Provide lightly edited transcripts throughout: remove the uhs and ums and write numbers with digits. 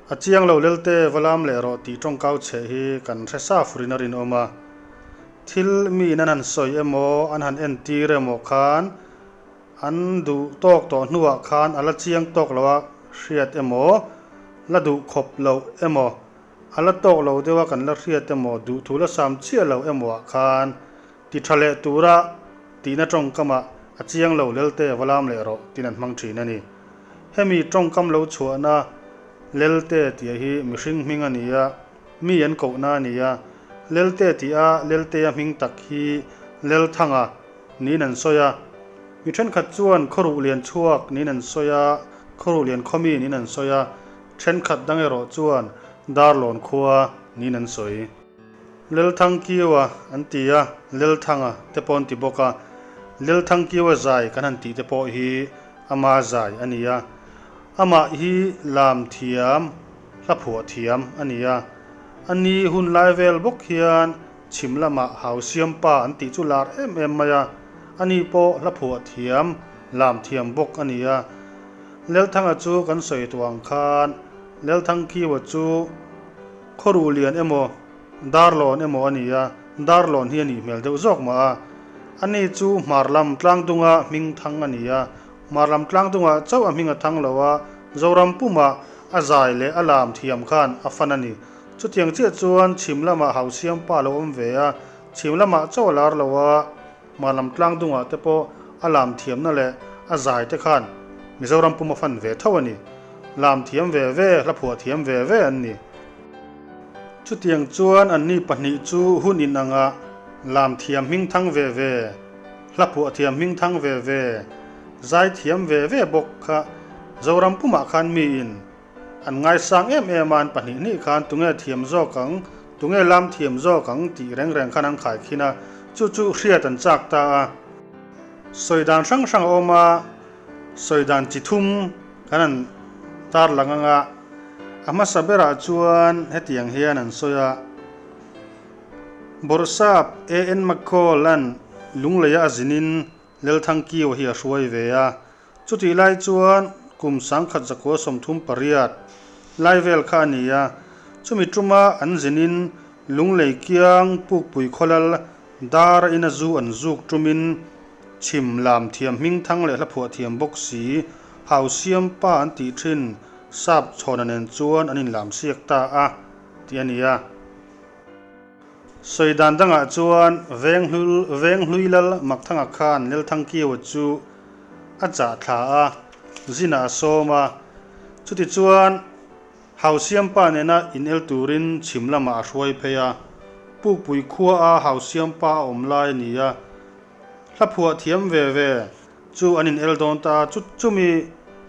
A chiang lo Lelte va lam leh rawh tih tawngkau chheh hi kan hre sa furin a rinawm a. Thil miin an han sawi emaw an han entir emaw khan an duh tawk tawh hnuah khan a la chiang tawk lo a hriat emaw, la duh khawp loh emaw, a la tawk lo deuh a kan la hriat emaw, duhthu la sam chiah lo emaw ah khan ti tha leh tura tihna tawngkamah a chiang lo Lelte va lam leh rawh tiin an hmang thin a ni. Hemi tawngkam lo chhuahna Lelte tih hi mihring hming a ni a, mi an kohna a ni a. Lelte tih a Leltea hming tak hi Lelthanga niin an sawi a. Mi thenkhat chuan khawruh lian chhuak niin an sawi a, khawruh lian khawmi niin an sawi a, thenkhat dang erawh chuan Darlawn khua niin an sawi. Lelthangkiua an ti a, Lelthanga te pawh an ti bawk a. Lelthangkiua zai kan han tih te pawh hi ama zai a ni a. Amah hi lam thiam, hla phuah thiam a ni a. A ni hun lai vel bawk hian chhim lamah Hausiampa an tih chu lar em em mai a. A ni pawh hla phuah thiam, lam thiam bawk a ni a. Lelthanga chu kan sawi tawh ang khan Lelthangkiua chu Khawruh lian emaw, Darlawn emaw a ni a, Darlawn hi a nih hmel deuh zawk mah a. Ani chu Hmar lam tlangdunga hming thang a ni a, Hmar lam tlangdungah chauh a hming a thang lo a, Zoram pumah a zai leh a lam thiam khan a fan a ni. Chutiang chiah chuan chhim lamah Hausiampa a lo awm ve a, chhim lamah chauh a lar lo a, Hmar lam tlangdungah te pawh a lam thiamna leh a zai te khan Mizoram pum a fan ve tho a ni. Lam thiam ve ve, hla phuah thiam ve ve an ni. Chutiang chuan anni pahnih chu hun inangah lam thiam hming thang ve ve, hla phuah thiam hming thang ve ve, zai thiam ve ve bawk kha Zoram pumah khan miin an ngaisang em em a, an pahnih hnih khan tunge thiam zawk ang, tunge lam thiam zawk ang tih reng reng khan an khaikhin a, chu chu hriat an chak ta a. Sawi dan hrang hrang a awm a. Sawi dan chi thum kan han tar lang ang a, a hmasa berah chuan hetiang hian an sawi a, Bawrhsap AN McCall-a'n Lungleia a zinin Lelthangkiua hi a hruai ve a, chutih lai chuan kum 1938 lai vel kha a ni a, chumi tuma an zinin Lunglei kiang Pukpui khawlal dara ina zu an zuk tumin Chhim lam thiam hming thang leh hla phuah thiam bawk si, hau siam pa an tih thin sap chhawna nen chuan an inlam siak ta a, tih a ni a. Sawi dan dangah chuan Venghlui Lal Makthanga khan Lelthangkiua chu a chah thla a, zinah a sawm a. Chutichuan hau siam pa nena inel turin chhim lamah a hruai phei a. Pukpui khuaa hau siam pa a awm lai a ni a. Hla phuah thiam ve ve chu an in el dawn ta, chu chumi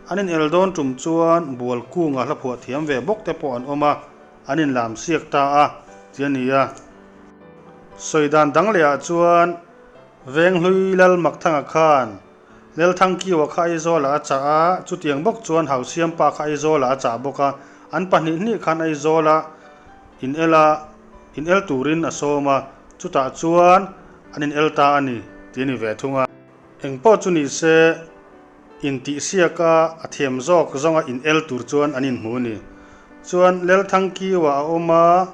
an in el dawn tum chuan bual kunga hla phuah thiam ve bawk te pawh an awm a, an in lam siak ta a ti a ni a. Sawi dan dang leh ah chuan Venghlui Lal Makthanga khan Lelthangkiua kha Aizawlah a chah a, chutiang bawk chuan Hausiampa kha Aizawlah a chah bawk a, an pahnih hnih khan Aizawlah in el a, in el turin a sawm a, chutah chuan an in el ta a ni tih a ni ve thung a. Eng pawh chu ni se, intihsiaka a thiam zawk zawnga in el tur chuan an inhmu a ni. Chuan Lelthangkiua a awm a,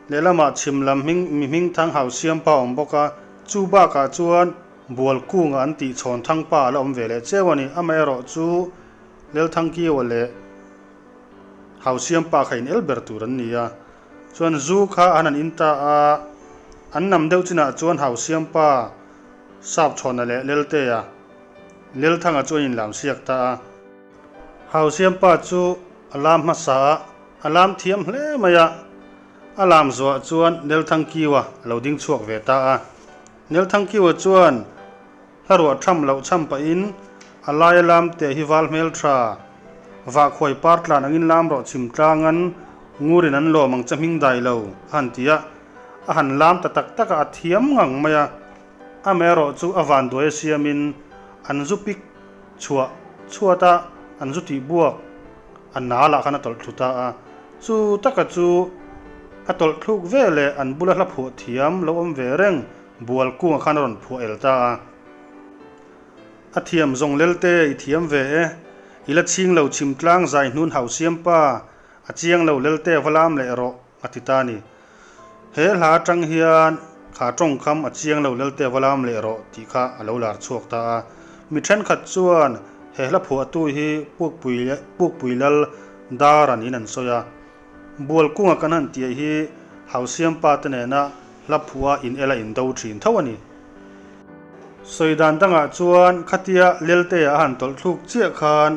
lehlamah chhim lam hming mi hmingthang Hausiampa a awm bawk a, chu bakah chuan Bualkunga an tih Chhawnthangpa a la awm ve leh cheu a ni. Amaherawh chu Lelthangkiua leh Hausiampa kha in el ber tur an ni a. Chuan zu kha an han in ta a, an nam deuh chinah chuan Hausiampa, Sapchhawna leh Leltea, Lelthanga chu an inlam siak ta a. Hausiampa chu a lam hmasa a, a lam thiam hle mai a, a lam zuah chuan Lelthangkiua a lo ding chhuak ve ta a. Lelthangkiua chuan Hla ruah tham loh cham pahin a laia lam te hi val hmel tha. Vahkhuai par tlan angin lam rawh chhim tlangan ngurin an lawm ang che hming dai lo a han ti a. A han lam ta tak tak a, a thiam ngang mai a. Amaherawh chu a vanduai a siamin an zu pik chhuah chhuat a, an zu tih buak a nalah khan a tawlh thlu ta a. Chu taka chu a tawlh thluk ve leh an bula hla phuah thiam lo awm ve reng Bual kungah khan a rawn phuah el ta a. A thiam zawng lelte i thiam ve e. I la chhing lo chhim tlang zai hnun hau siam pa. A chiang lo Lelte va lam leh rawh a ti ta a ni. He hla atang hian kha tawngkam a chiang lo Lelte va lam leh rawh tih kha a lo lar chhuak ta a. Mi thenkhat chuan he hla phuahtu hi Pukpui Pukpui Lal Dara niin an sawi a. Bualkunga kan han tih hi Hausiampa te nena hla phuah in ela in do thin tho a ni. Sawi dan dangah chuan khatia Leltea a han tawlh thluk chiah khan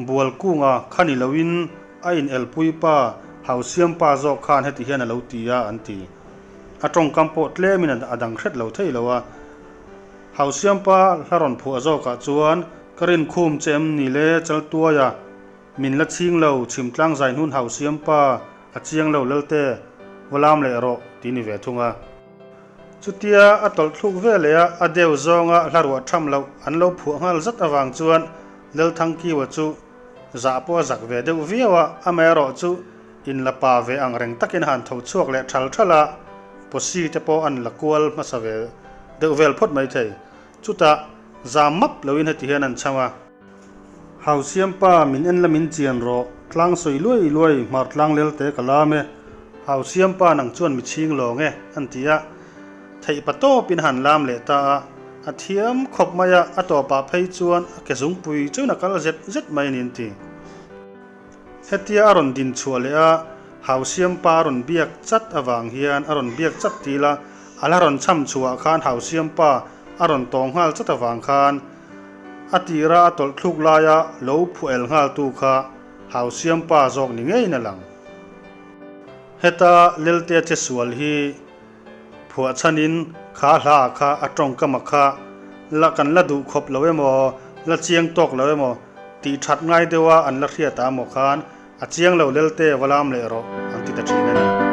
Bualkunga kha ni loin a in elpui pa Hausiampa zawk khan heti hian a lo ti a an ti. A tawngkam pawh tlemin a dang hret lo thei lo a. Hausiampa hla rawn phuah zawkah chuan ka rinkhum che em ni le Chaltuaia? Min la chhing lo, chhimtlang zai hnun hau siam pa, a chiang lo Lalte, va lam leh rawh, ti ni ve thung a. Chutia a tawlh thluk ve leh a, a deu zawnga hla ruah tham loh an lo phuah nghal zat avang chuan Lalthangkiwa chu zah pawh a zak ve deuh viau a, amaherawh chu in la pa ve ang reng takin a han tho chhuak leh thal thal a, posi te pawh an la kual hmasa ve deuh vel phawt maithei. Chutah zam map loin heti hian an chhang a. Hausiampa, min en la min chian rawh, tlang sawi luai luai, hmar tlang lel te ka lam e. Hausiampa nang chuan mi chhing lawng e, an ti a. Theih pa tawpin a han lam leh ta a, a thiam khawp mai a, a tawpah phei chuan a ke zungpui chuan a kal zet zet mai a ni an ti. Hetia a rawn din chhuah leh a, Hausiampa a rawn biak chat avang hian a rawn biak chat til a, a la rawn chham chhuah khan Hausiampa a rawn tawng nghal chat avang khan a tira a tawlh thluk laia lo phuah el nghaltu kha Hausiampa zawk ni ngeiin a lang. Heta Lelte che sual hi Phuah chhanin kha hla kha a tawngkam a kha la kan la duh khawp lo emaw, la chiang tawk lo emaw tih that ngai deuha an la hriat ah maw khan a chiang lo lelte va lam leh rawh an ti ta thin a ni.